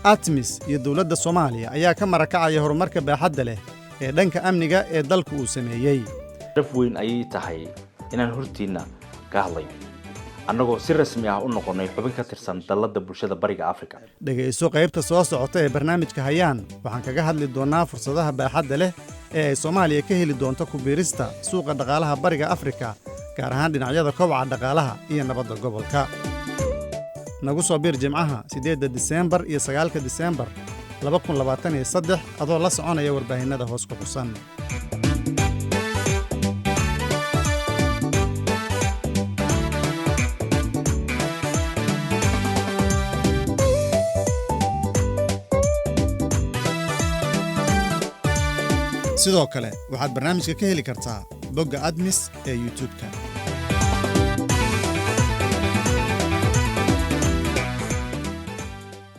ATMIS iyo dowladda Soomaaliya ayaa ka marakacaya horumarka baaxadda leh ee dhanka amniga ee dalku uu sameeyey. Sharaf weyn ayay tahay inaan hortiinna ka hadlayo, annagoo si rasmi ah u noqonnay xubin ka tirsan Dalladda Bulshada Bariga Afrika. Dhegayso qaybta soo socota ee barnaamijka Hayaan. Waxaan kaga hadli doonnaa fursadaha baaxadda leh ee ay Soomaaliya ka heli doonto ku biirista suuqa dhaqaalaha Bariga Afrika, gaar ahaan dhinacyada kobaca dhaqaalaha iyo nabadda gobolka. Nagu soo biir Jimcaha 8-da Diseembar iyo 9-ka Diseembar 2023, adoo la soconaya warbaahinnada hoos ku xusan. Sidoo kale waxaad barnaamijka ka heli kartaa bogga ATMIS ee YouTube-ka.